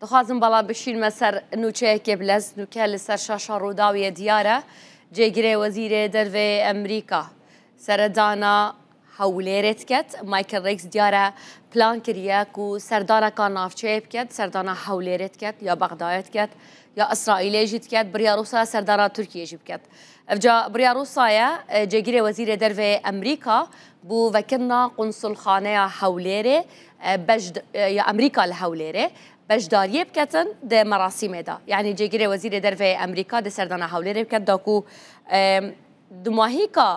دخوازم بەڵام بشینمە سەر نوچەیەکێ بلەز نوکە لەسەر شاشە ڕووداویە دیارە جێگرێ وەزیرێ دەرڤێ ئەمریکا سەردانا هەولێرێ دکەت مایکل ڕیکس دیارە پلان کریە کو سەردانەکە ناوچەیە بکەت سەردانا هەولێرێ دکەت یا بەغدایێ دکەت یا ئیسرائیلێ ژی دکەت بڕیار وسا سەردانا تورکیە ژی بکەت ئەوجا بڕیار وسایە جێگرێ وەزیرێ دەرڤێ ئەمریکا بۆ ڤەکردنا قونسوڵخانەیا هەولێرێ یا ئەمریکا لە هەولێرێ بەشداریێ بکەتن دە مەراسیمێدا یعنی جێگرێ وەزیرێ دەرڤێ ئەمریکا دە سەردانا هەولێرێ بکەت داکو دماهیکا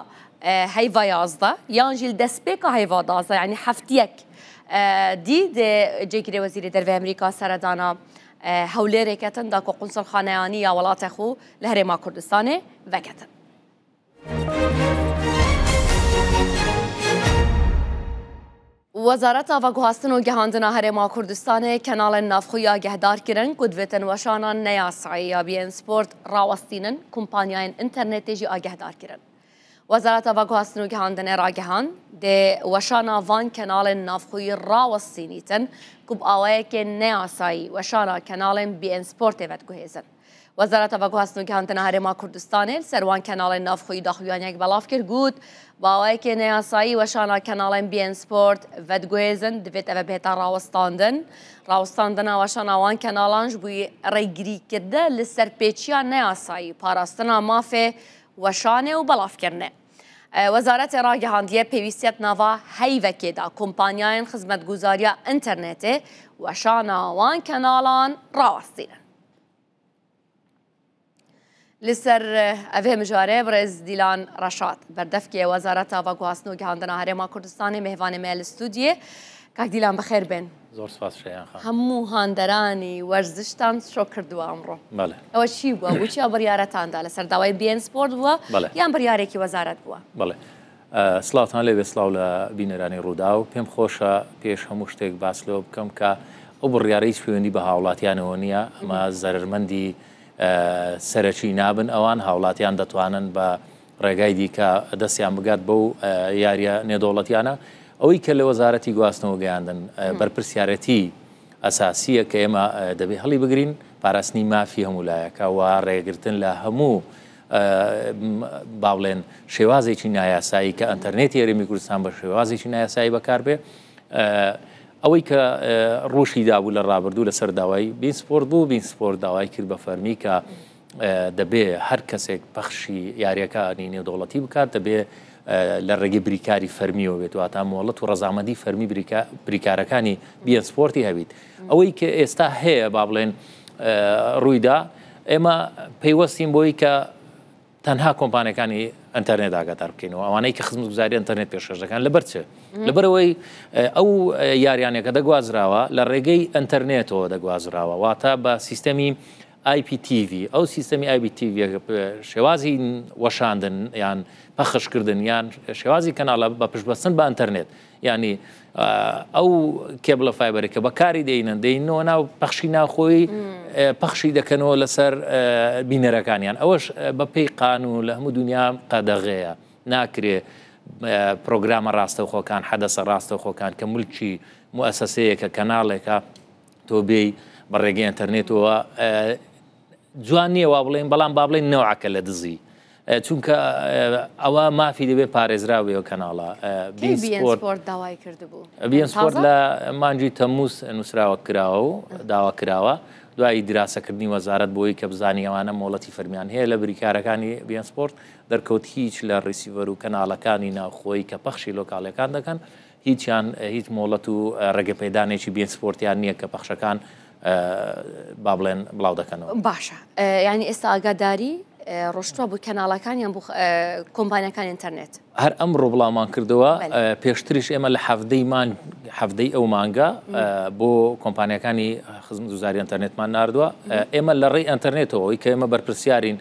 هەیڤا 11 یان ژی دەستپێکا هەیڤا 12 یعنی هەفتیەک دی دە جێگرێ وەزیرێ دەرڤێ ئەمریکا سەردانا هەولێرێ کەتن داکو قونسڵخانەیانی یا وڵاتە خو لە هەرێما کوردستانێ ڤەکەتن. وەزارەتا ڤەگوهاستن و گەهاندنا هەرێما کوردستانێ کەناڵێن ناوخۆی ئاگەهدار کرن کو دڤێتن وەشانا نەیاسایی یا بی ئێن سپۆرت ڕاوەستینن، کومپانیایên ئینتەرنێتێ ژی ئاگەهدار کرن. وەزارەتا ڤەگوهاستن و گەهاندنێ ڕاگەهاند، دێ وەشانا ڤان کەناڵێن ناوخۆی ڕاوەستینیتن کو ب ئاوایەکێ نەیاسایی وەشانا کەناڵێن بی ئێن سپۆرتێ ڤەدگوهێزن. وەزارەتا ڤەگوهاستن و گەهاندنا هەرێما کوردستانێ لسەر وان کەناڵێن ناوخۆیی داخویانیەک بەڵاڤ کرد گوت، ب ئاوایەکێ نەیاسایی وەشانا کەناڵێن بی ئێن سپۆرت ڤەدگوهێزن، دڤێت ئەڤە بهێتا ڕاوەستاندن. ڕاوەستاندنا وەشانا وان کەناڵانژ بووی ڕێگریکردە لە سەرپێچیا نەیاسایی، پاراستنا مافێ وەشانێ و بەڵاڤکردنێ. وەزارەتێ ڕاگەهاندیە پێویستیەت ناڤا هەیڤەکێدا کومپانیایên خزمەتگوزاریا ئینتەرنێتێ وەشانا وان کەناڵان ڕاوەستینن. لەسەر ئەڤێ مژارێ بڕێز دیلان ڕەشاد بەردەفکێ وەزارەتا ڤەگوهاستن و گەهاندنا هەرێما کوردستانێ مێهڤانێ مە لە ستودیێ. کاک دیلان بەخێر بێن. زۆر سپاس شەیان خان. هەموو هاندەرانی وەرزشتان شۆک کردووە ئەمڕۆ. بەڵێ. ئەوە چی بووە؟ بۆچی ئەو بڕیارەتاندا؟ لەسەر داوای بی ئێن سپۆرت بووە یان بڕیارێکی وەزارەت بووە؟ بەڵێ. سڵاوتان لێبێ سڵاو لە بینەرانی ڕووداو. پێم خۆشە پێش هەموو شتێک باس لەوە بکەم کە ئەو بڕیارە هیچ پەیوەندی بە هاوڵاتیانەوە نییە، ئەمە زەرەرمەندی سەرەکی نابن ئەوان، هاوڵاتیان دەتوانن بە ڕێگای دیکە دەستیان بگات بەو یاریە نێودەوڵەتیانە. ئەوەی کە لە وەزارەتی گواستنەوە گەیاندن بەرپرسیارەتی ئەساسیە کە ئێمە دەبێ هەڵی بگرین، پاراستنی مافی هەموو لایەکە و ڕێگرتن لە هەموو با بڵێن شێوازێکی نایاسایی کە ئەتەرنێتی هەرێمی کوردستان بە شێوازێکی نایاسایی بەکاربێ. ئەوەی کە ڕووشی دابوو لە ڕابردوو لەسەر داوای بین سپۆرت بوو، بین سپۆرت داوای کرد بە فەرمی کە دەبێ هەر کەسێک پەخشی یاریەکانی نێودەوڵەتی بکات دەبێ لە ڕێگەی بریکاری فەرمیەوە بێت، واتە مۆڵەت و ڕەزامەندی فەرمی بریکارەکانی بی ئێن سپۆرتی هەبیت. ئەوەی کە ئێستا هەیە با بڵێن ڕوویدا، ئێمە پەیوەستین بۆی کە تەنها کۆمپانیەکانی ئەتەرنێت ئاگادار بکەینەوە، ئەوانەی کە خزمەتگوزاری ئەتەرنێت پێشکەش دەکەن. لەبەر چ؟ لەبەرەوەی ئەو یاریانێکە دەگوازراوە لە ڕێگەی ئەتەرنێتەوە دەگوازراوە، واتە بە سیستەمی IPTV. ئەو سیستەمی IPTV شێوازی وەشاندن یان پەخشکردن یان شێوازی کەناڵە بە پشتبەستن بە ئەتەرنێت، یعنی ئەو کێبڵە فایبەرێک کە بەکاری دەینن دەینەوە ناو پەخشی ناخۆی پەخشی دەکەنەوە لەسەر بینەرەکانیان. ئەوەش بە پێی قانون لە هەموو دنیا قەدەغەیە، ناکرێ پرۆگرامە ڕاستەوخۆکان، حەدەسە ڕاستەوخۆکان کە ملکی موئەسەسەیەکە، کەناڵێکە، تۆ بێی بە ڕێگەی ئەتەرنێتەوە جوان نییە وا بڵێن، بەڵام با بڵێن نەوعەکە لە دزی، چونکە ئەوە مافی دەبێت پارێزراو بێ کەناڵە. بی سپۆرت داوای کردبوو؟ بی سپۆرت لە مانگی تەمموز نووسراوە کراوە و داوا کراوە، دوای دراسەکردنی وەزارەت بۆی کە بزانی ئەوانە مۆڵەتی فەرمیان هەیە لە بریکارەکانی بی سپۆرت، دەرکەوت هیچ لە ڕیسیڤەر و کەناڵەکانی ناوخۆی کە پەخشی لۆکاڵیەکان دەکەن هیچیان هیچ مۆڵەت و ڕێگەپێدانێکی بی سپۆرتیان نییە کە پەخشەکان با بڵێن بڵاو دەکەنەوە. باشە یعنی ئێستا ئاگاداری ڕۆشتووە بۆ کەناڵەکان یان بۆ کۆمپانیەکانی ئینتەرنێت؟ هەر ئەمڕۆ بڵاومان کردەوە، پێشتریش ئێمە لە حەفتەی مانگ حەفتەی ئەو مانگە بۆ کۆمپانیەکانی خزمەتگوزاری ئینتەرنێتمان ناردووە. ئێمە لە ڕێی ئینتەرنێتەوە ئەوەی کە ئێمە بەرپرسیارین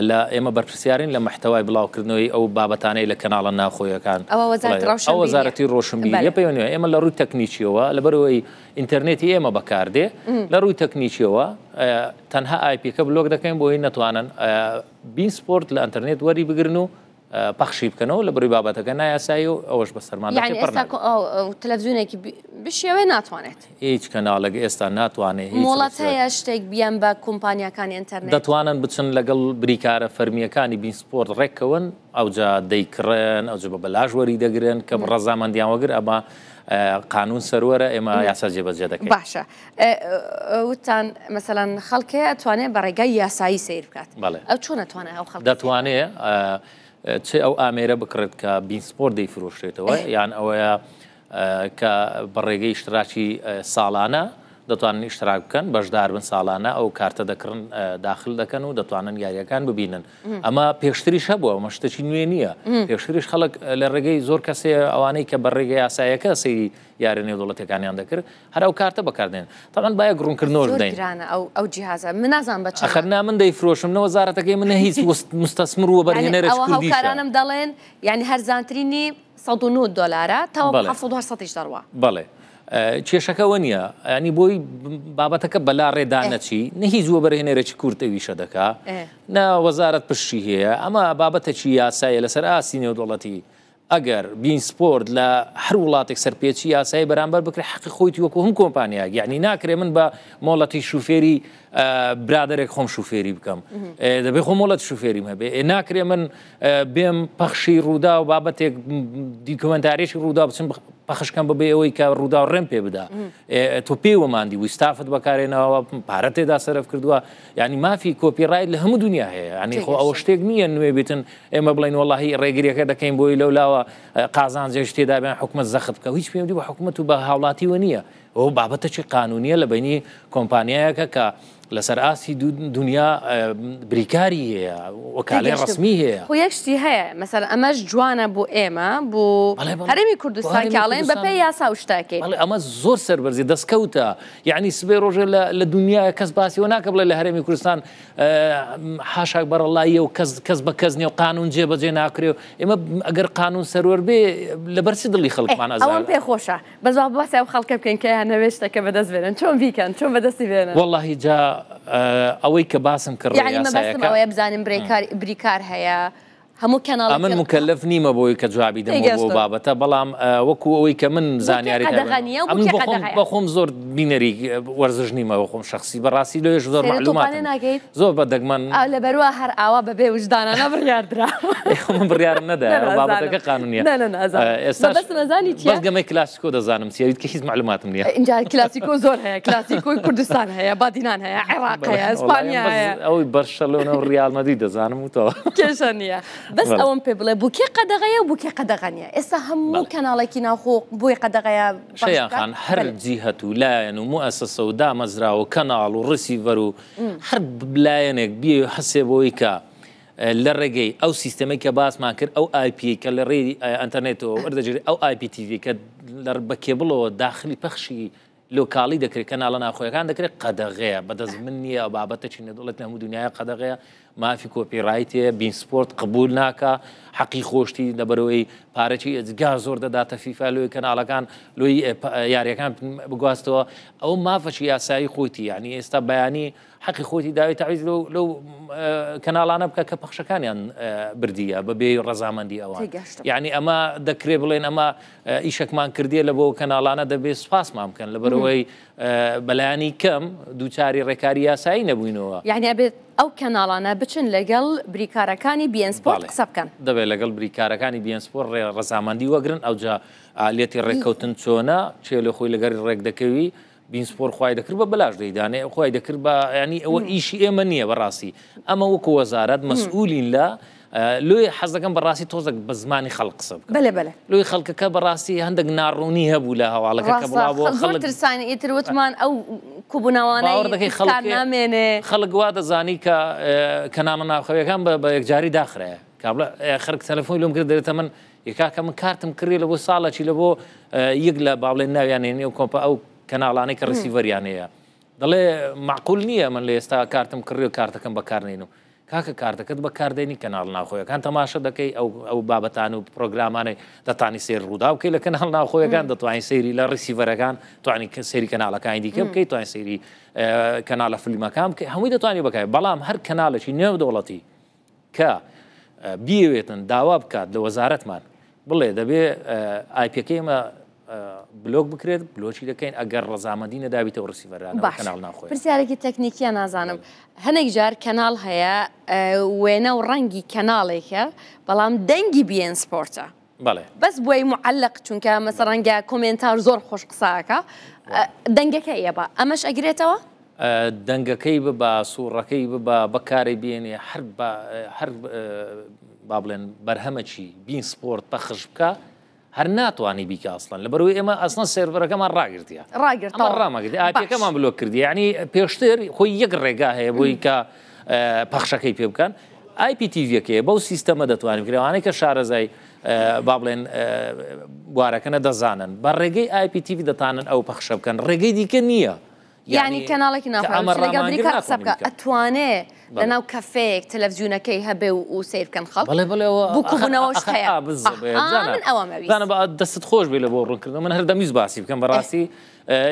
لە ئێمە بەرپرسیارین لە محتوای بڵاوکردنەوەی ئەو بابەتانەی لە کەناڵە ناوخۆیەکان. ئەوە وەزارەتی ڕۆشنبیریە. ئەو وەزارەتی ڕۆشنبیریە پەیوەندی ئێمە لە ڕووی تەکنیکیەوە لەبەرەوەی ئینتەرنێتی ئێمە بەکاردێ لە ڕووی تەکنیکیەوە تەنها ئایپیەکە بلۆک دەکەین بۆی نەتوانن بین سپۆرت لە ئەتەرنێت وەری بگرن و پەخشی بکەنەوە لە بڕی بابەتەکە نایاسایی و ئەوەش بەسەرمان یعنی ئێستا تەلەڤزیۆنێکی بشێوێ ناتوانێت. هیچ کەناڵێک ئێستا ناتوانێت هیچ مۆڵەت هەیە شتێک بیەن بە کۆمپانیاکانی ئینتەرنێت؟ دەتوانن بچن لەگەڵ بریکارە فەرمییەکانی بین سپۆرت ڕێککەون، ئەوجا دەیکڕن، ئەوجا بە بەلاش وەری دەگرن کە ڕەزامەندیان وەگر ئەمە قانون سەروەرە ئێمە یاسا جێبەجێ دەکەین. باشە وتتان مەسەلەن خەڵک هەیە ئەتوانێت بە ڕێگای یاسایی سەیر بکات، ئەو چۆن ئەتوانێت ئەو خەڵکە؟ دەتوانێت چ ئەو ئامێرە بکڕێت کە بین سپۆرت دەیفرۆشێتەوە یان ئەوەیە کە بە ڕێگەی ئیشتراکی ساڵانە دەتوانن ئیشتراک بکەن بەشدار بن ساڵانە ئەو کارتە دەکڕن داخل دەکەن و دەتوانن یاریەکان ببینن ئەمە پێشتریش هەبووە ئەمە شتێکی نوێ نییە پێشتریش خەڵک لە ڕێگەی زۆر کەسێ ئەوانەی کە بە ڕێگەی یاسایەکە سەیری یارە نێودەوڵەتیەکانیان دەکرد هەر ئەو کارتە بەکاردێن تەبعەن با یەک ڕوونکردنەوەش زۆر بدەین. گرانە ئەو ئەو جیهازە من نازانم بە چەندە. ئەخەر نا من دەیفرۆشم نە وەزارەتەکەی من نە هیچ مستەسمر و یانی وەبەرهێنەرێکی ئەوە کوردیشە. هاوکارانم دەڵێن یانی هەرزانترینی 190 دۆلارە تاوەکو بەڵێ. 700 و 800 یش دەڕوا. بەڵێ کێشەکە ئەوە نییە یانی بۆی بابەتەکە بەلا ڕێدا ئێ. نەچی نە هیچ وەبەرهێنەرێکی کورد ئەویشە دەکا ئێ. نە وەزارەت پشتی هەیە ئەمە بابەتێکی یاسایە لەسەر ئاستی نێودەوڵەتی ئەگەر بین سپۆرت لە هەر وڵاتێک سەرپێچی یاسایی بەرامبەر بکرێت حەقی خۆیتی وەکو هەم کۆمپانیایەک یعنی ناکرێ من بە مۆڵەتی شوفێری برادەرێک خۆم شوفێری بکەم دەبێ خۆ مۆڵەت شوفێریم هەبێ ناکرێ من بێم پەخشی ڕوودا و بابەتێک دیکۆمنتارێکی ڕوودا بچم پەخشکەم بەبێ ئەوەی کە ڕوودا ڕێم پێ بدا تۆ پێوە مادی و ستافت بەکارێنەوە پارە تێدا سەرف کردووە یعنی مافی copyright لە هەموو دنیا هەیە ینی خۆ ئەوە شتێک نییە نوێ بێتن ئێمە بڵێین وەڵاهی ڕێگریەکە دەکەین بۆی لەولاوە قازانجێش تێدا بێن حکومەت زەخت بکە هیچ پەیوەندی بە حکومەت و بە هاوڵاتیوە نییە ئەوە بابەتەکی قانونیە لە بینی کۆمپانیایەکە کە لەسەر ئاستی دنیا بریکاری هەیە وەکالەی ڕسمی هەیە. خۆ یەک شتی هەیە مەسەلەن ئەمەش جوانە بۆ ئێمە بۆ هەرێمی کوردستان کە ئەڵێن بەپێی یاسا و شتەکەی. بەڵێ ئەمە زۆر سەربەرزی دەستکەوتە یعنی سبەی ڕۆژێ لە دنیا کەس باسیەوە ناکە بڵێ لە هەرێمی کوردستان حاشاک بەڕەڵاییە و کەس کەس بە کەس نیە و قانون جێ بەجێ ناکرێ و ئێمە ئەگەر قانون سەروەر بێ لەبەر چ دڵی خەڵکمان ئازار ئەوەم پێ خۆشە بەس با باسی ئەو خەڵکە بکەین کە یانەوێ شتەکە بەدەست بێنن چۆن بیکەن چۆن بەدەستی بێنن؟ وەڵاهی جا ئەوەی کە باسم کرد یعنی مەبەستم ئەوەیە بزانم برێکار بریکار هەیە هەموو کەناڵ ئەمن موکەلەف نیمە بۆی کە جوابی دەمەوە بۆ بابەتە بەڵام وەکو ئەوەی کە من زانیاری ئەمن بەخۆم زۆر بینەری وەرزش نیمە بەخۆم شخصی بەڕاستی لەوێش زۆر معلومات زۆر بە دەگمەن لەبەروە هەر ئاوا بەبێ وجدانانە بڕیاردرا من بڕیارم نەدا بابەتەکە قانونیە ئێستا بەس نەزانی چیە بەس گەمەی کلاسیکۆ دەزانم چیە کە هیچ معلوماتم نییە ئینجا کلاسیکۆ زۆر هەیە کلاسیکۆی کوردستان هەیە بادینان هەیە عێراق هەیە ئیسپانیا هەیە ئەوەی بەرشەلۆنە و ڕیال مەدرید دەزانم و تەواو کێشە نییە بەس ئەوەم پێ بڵێ بۆ کێ قەدەغەیە و بۆ کێ قەدەغە نییە ئێستا هەموو کەناڵێکی ناوخۆ بۆی قەدەغەیە شەیان خان هەر جیهەت و لایەن و موئەسەسە و دامەزراوە و کەناڵ و ڕسیڤەر و هەر لایەنێک بێ هەسێ بۆی کە لە ڕێگەی ئەو سیستەمەی کە باسمان کرد ئەو IP ی کە لە ڕێی ئەنتەرنێتەوە وەردەگیرێت ئەو IPTV کە بە کێبڵەوە داخلی پەخشی لۆکاڵی دەکرێت کەناڵە ناوخۆیەکان دەکرێت قەدەغەیە بەدەست من نییە ئەو بابەتەکی نەدوڵێت لە هەموو دنیای قەدەغەیە مافی copyright ێ بین سپۆرت قبول ناکا حەقی خۆشتی لەبەرەوەی پارەی ئێجگار زۆر دەداتە فیفا لۆی کەناڵەکان لۆی یاریەکان بگواستەوە ئەو مافەکی یاسایی خۆیتی یعنی ئێستا بەیانی حەقی خۆتی داوی تەعویز لەو لەو کەناڵانە بکە کە پەخشەکانیان بردیە بە بێ ڕەزامەندی ئەوان یعنی ئەمە دەکرێ بڵێن ئەمە ئیشەکمان کردیە لە بۆ کەناڵانە دەبێ سوپاسمان بکەن لەبەرەوەی بەلایانی کەم دووچاری ڕێکاری یاسایی نەبووینەوە. یعنی ئەبێت ئەو کەناڵانە بچن لەگەڵ بریکارەکانی بی ئێن سپۆرت قسە بکەن. دەبێت لەگەڵ بریکارەکانی بی ئێن سپۆرت ڕەزامەندی وەگرن ئەوجا ئالیەتی ڕێککەوتن چۆنە کێ لە خۆی لەگەری ڕێک دەکەوی بین سپۆر خوای دەکرد بە بەلاش دەیدانێ خوای دەکرد بە ینی ئەوە ئیشی ئێمە نییە بەڕاستی ئەمە وەکو وەزارەت مەسئولین لە لۆی حەز دەکەم بەڕاستی تۆزێک بە زمانی خەڵک قسە بکەم بەلێ بەلێ. لۆی خەڵکەکە بەڕاستی هەندێک ناڕوونی هەبوو لە هەواڵەکە کە ڕاستە بڵاو بۆ خەڵک زۆر خەڵک ترسان ئیتر وتمان ئەو باوەڕ کوبوونەوانەی دەکەی کار خەڵک نامێنێ. خەڵک وا دەزانی کە کەناڵە ناوخەویەکان بە بە یەکجاری داخرایە کابڵە خەڵک تەلەفۆنی لۆم کرد دەرێتە من ی کاکە من کارتم کڕی لە بۆ ساڵەکی لە بۆ یەک لە با بڵێن ناویان هێنی ئەو کۆمپا ئەو کەناڵانەی کە ڕسیڤەریان هەیە دەڵێ مەعقول نییە من لە ئێستا کارتم کڕی و کارتەکەم بەکارنێنم کاکە کارتەکەت بەکاردێنی کەناڵ ناوخۆیەکان تەماشە دەکەی ئەو ئەو بابەتان و پرۆگرامانەی دەتانی سێر ڕوودا بکەی لە کەناڵ ناوخۆیەکان دەتوانین سەیری لە ڕسیڤەرەکان توانی سەیری کەناڵەکانی دیکە بکەیت توانین سەیری کەناڵە فیلمەکان بکەی هەمووی دەتوانانی بکەی بەڵام هەر کەناڵێکی نێودەوڵەتی کە بیەوێتن داوا بکات لە وەزارەتمان بڵێ دەبێ ئایپیەکەی ئێمە بلۆک بکرێت بلۆکی دەکەین ئەگەر ڕەزامەندی نەدابیتەوە ڕسیڤەرانەوە باش کەناڵ ناوخۆیە. پرسیارێکی تەکنیکیە نازانم هەنێک جار کەناڵ هەیە وێنە و ڕەنگی کەناڵێکە بەڵام دەنگی beIN Sport ە بەڵێ. بەس بۆی معلق چونکە مەسە ڕەنگە کۆمێنتار زۆر خۆش قساکە دەنگەکە ئێبا ئەمەش ئەگرێتەوە؟ دەنگەکەی ببا سوڕەکەی ببا بەکاری بێنێ هەر هەر با بڵێن بەرهەمەکی beIN Sport پەخش بکە هەر ناتوانانی بیکە ئەسڵەن لەبەرەوەی ئێمە ئەسڵەن سێرڤەرەکەمان ڕاگرتیە ڕاگرت ئەمە ڕامەگرتی ئاپەکەمان بلۆک کردی یعنی پێشتر خۆی یەک ڕێگا هەیە بۆی کە پەخشەکەی پێ بکەن IPTV یەکەیە بەو سیستەمە دەتوانین بکرێوانەی کە شارەزای با بڵێن بوارەکەنە دەزانن بە ڕێگەی IPTV دەتانن ئەو پەخشە بکەن ڕێگەی دیکە نییە. یانی کەناڵێکی ناوخۆ لەگەڵ بریکار قسە بکە ئەتوانێ لەناو کەفەیەک تەلەڤزیۆنەکەی هەبێ و سەیر بکەن خەڵک بەڵێ بەڵێ بۆ کۆبوونەوەش هەیە من ئەوەم ئەویست زانە دەستت خۆش بێ لە بۆ ڕوونکردنەوە من هەر دەمویست باسی بکەم بەڕاستی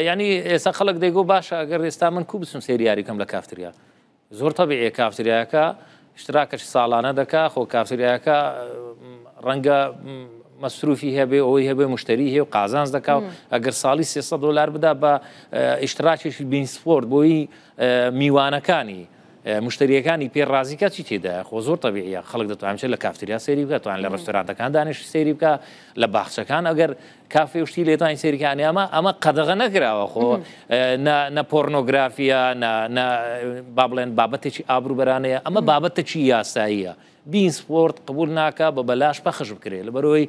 یعنی ئێستا خەڵک دەیگۆ باشە ئەگەر ئێستا من کو بچم سەیری یاری بکەم لە کافتریا زۆر تەبیعیە کافتریاکە اشتراکەکی ساڵانە دەکا خۆ کافتریاکە ڕەنگە مەسروفی هەبێ ئەوەی هەبێ مشتری هەیە و قازانج دەکا و ئەگەر ساڵی 300 دلار بدا بە ئیشتراکێکی beIN Sport بۆی میوانەکانی مشتریەکانی پێ ڕازیکە چی تێدایە خۆ زۆر تەبیعیە خەڵک دەتوانێت لە کافتریا سەیری بکە توان لە ڕێستۆرانتەکان دانیش سەیری بکە لە باخچەکان ئەگەر کافێ و شتی لێتوانی سەیری کە ئەمە ئەمە قەدەغە نەکراوە خۆ نە پۆرنۆگرافیە نە با بڵێن بابەتێکی ئابروبەرانەیە ئەمە بابەتێکی یاساییە beIN Sport قبول ناکە بە بەلاش پەخش بکرێت لەبەرەوەی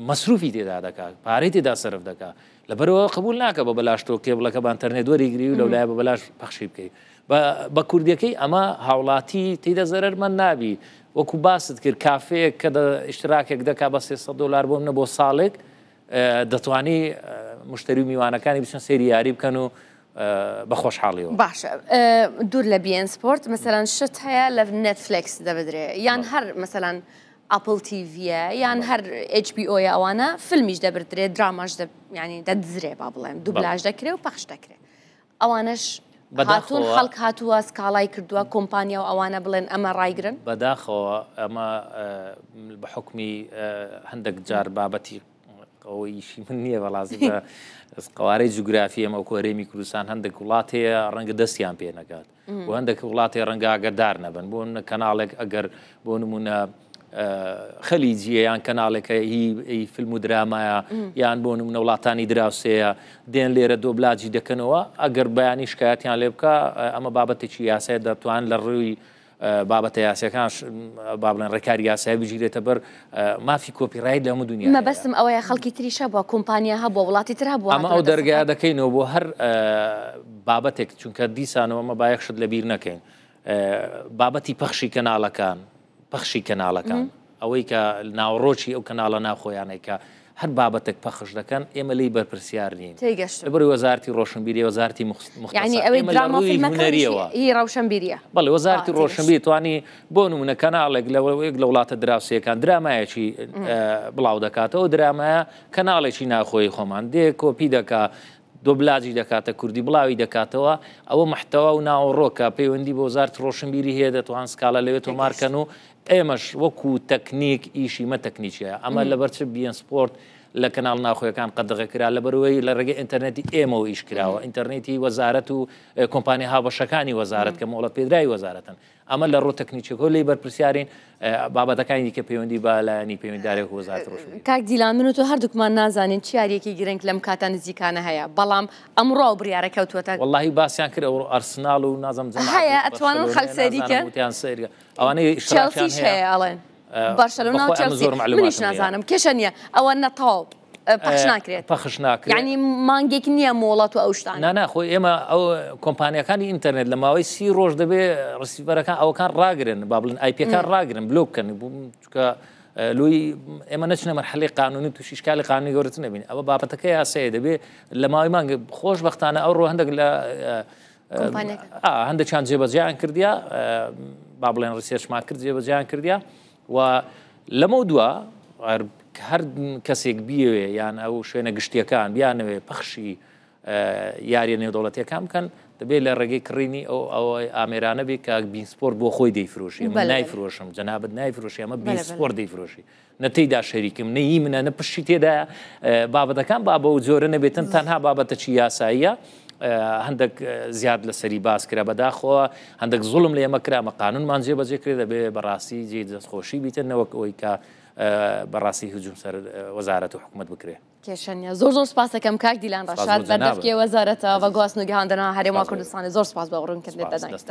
مەسروفی تێدا دەکات پارەی تێدا سەرف دەکات لەبەرەوە قبول ناکە بە بەلاش تۆ کێبڵەکە بە ئەتەرنێت وەریگری و لەولایە بە بەلاش پەخشی بکەیت بە کوردیەکەی ئەمە هاوڵاتی تێیدا زەرەرمەند نابی وەکو باست کرد کافێیەک کە ئیشتراکێک دەکا بە 300 دلار بۆ منە بۆ ساڵێک دەتوانی مشتری و میوانەکانی بچن سەیری یاری بکەن و بە خۆشحاڵیەوە. باشە دوور لە beIN Sport مەسەلەن شت هەیە لە Netflix دەبدرێ یان هەر مەسەلەن Apple TV یە یان هەر HBO یە ئەوانە فیلمیش دەبردرێت دراماش ینی دەدزرێ با بڵێم دوبلاژ دەکرێ و پەخش دەکرێت ئەوانەش هاتوون خەڵک هاتووە سکاڵای کردووە کۆمپانیا و ئەوانە بڵێن ئەمە ڕایگرن؟ بەداخەوە ئەمە بە حوکمی هەندێک جار بابەتی ئەوە ئیشی من نییە بەڵازی بە قوارەی جوگرافی ئەمە کۆرێمی کوردستان هەندێک وڵات هەیە ڕەنگە دەستیان پێ نەگات و هەندێک وڵاتی ڕەنگە ئاگەدار نەبن بۆ کەناڵێک ئەگەر بۆ نمونە خەلیجیە یان کەناڵێکە هی فیلم و درامایە یان بۆ نمونە وڵاتانی دراوسێیە دێن لێرە دۆبلاجی دەکەنەوە ئەگەر بەیانی شکایەتیان لێ بکە ئەمە بابەتێکی یاسای دەتوان لە ڕووی بابەتە یاسەکان با بڵێن ڕێکاری یاسای بگیرێتە بەر مافی copyright لە هەموو دنیا مەبەستم ئەوەیە خەڵکی تریش هەبووە کۆمپانیا هەبووە وڵاتی تر هەبووە ئەمە ئەو دەرگا دەکەینەوە بۆ هەر بابەتێک چونکە دیسانەوە ئەمە با یەک شت لەبیر نەکەین بابەتی پەخشی کەناڵەکان پەخشی کەناڵەکان ئەوەی کە ناوەڕۆکی ئەو کەناڵە ناوخۆیانەی کە هەر بابەتێک پەخش دەکەن ئێمە لێی بەرپرسیار نین تێگەشتم لەبەر وەزارەتی ڕۆشنبیری وەزارەتی مختص یعنی ئەوەی ئێمە لە دراما ڕووی فیلمەکانیش هونەریەوە هی ڕەوشەنبیریە بەڵێ وەزارەتی تێگەشتم ڕۆشنبیر توانی بۆ نمونە کەناڵێک لە یەک لە وڵاتە دراوسێکان درامایەکی بڵاو دەکاتەوە درامایە کەناڵێکی ناخۆی خۆمان دێ کۆپی دەکا دۆبلاجی دەکاتە کوردی بڵاوی دەکاتەوە ئەوە محتەوا و ناوەڕۆکە پەیوەندی بە وەزارەتی ڕۆشنبیری هەیە دەتوان سکاڵا لەوێ تۆمار کەن و ئێمەش وەکو تەکنیک ئیشی مە تەکنیکیە ئەمە لەبەر چ beIN Sport لە کەناڵ ناوخۆیەکان قەدەغە کرا لەبەرئەوەی لە ڕێگەی ئینتەرنێتی ئێمەوە ئیش کراوە ئینتەرنێتی وەزارەت و کۆمپانیا هاوبەشەکانی وەزارەت کە مۆڵەت پێدراوی وەزارەتن ئەمە لە ڕوو تەکنیکیەکەوە لێی بەرپرسیارین، بابەتەکانی دیکە پەیوەندی بە لایەنی پەیوەندیدارێک و وەزارەتی ڕۆشنبیری. کاک دیلان من و تۆ هەردووکمان نازانین چ یارییەکی گرنگ لەم کاتە نزیکانە هەیە، بەڵام ئەمڕۆ ئەو بڕیارە کەوتووەتە. وەڵاهی باسیان کرد ئەوڕۆ ئەرسناڵ و نازانم جەماعەت هەیە ئەتوانن بەرشەلۆنەیە خەڵک سەیری نازانم کەن. وتیان سەیری کەن ئەوانەی ئیشتراکیان چێڵسیش هەیە هەیە ئەڵێن بەرشەلۆنە و بەخوای ئەمن چێڵسی زۆر منیش مەعلوماتم نییە. نازانم کێشە نییە ئەوە نە تەواو. پەخش ناکرێت پەخش ناکرێت یعنی مانگێک نییە مۆڵەت و ئەو شتانە نا نا خۆی ئێمە ئەو کۆمپانیەکانی ئینتەرنێت لە ماوەی 30 ڕۆژ دەبێ ڕسیڤەرەکان ئەوەکان ڕاگرن با بڵێن IP ەکان ڕاگرن بلۆک بکەن چونکە لۆی ئێمە نەچنە مەرحەلەی قانونی تووشی ئیشکالی قانونی گەورەتر نەبین ئەوە بابەتەکە یاسایە دەبێ لە ماوەی مانگ خۆشبەختانە ئەو ڕۆ هەندێک لە هەندێکیان جێبەجێیان کردیا با بڵێن research مان کرد جێبەجێیان کردیا و لەمەودوا هەر کەسێک بیەوێ یان ئەو شوێنە گشتیەکان بیانەوێ پەخشی یاریە نێودەوڵەتیەکان بکەن دەبێت لە ڕێگەی کڕینی ئەو ئەو ئامێرانە بێ کە بین سپۆرت بۆ خۆی دەیفرۆشی من نایفرۆشم جەنابت نایفرۆشی ئەمە بین سپۆرت دەیفرۆشی نە تێیدا شەریکم نە هی منە نە پشتی تێدایە بابەتەکان با بەو جۆرە نەبێتن تەنها بابەتەکی یاساییە هەندێک زیاد لەسەری باس کرا بەداخەوە هەندێک زوڵم لە ئێمە کرا مە قانونمان جێبەجێ کرێ دەبێ بەڕاستی جێ دەستخۆشی بیتن نەوەک ئەوەی کە بەڕاستی هجوم سەر وەزارەت و حکومت بکرێ. کێشە نیە زۆر زۆر سپاس دەکەم کاک دیلان ڕەشاد بەردەفکێ وەزارەتە بە گواستن و گەهاندنا هەرێما کوردستانی زۆر سپاس بە ڕوونکردنت دەداین.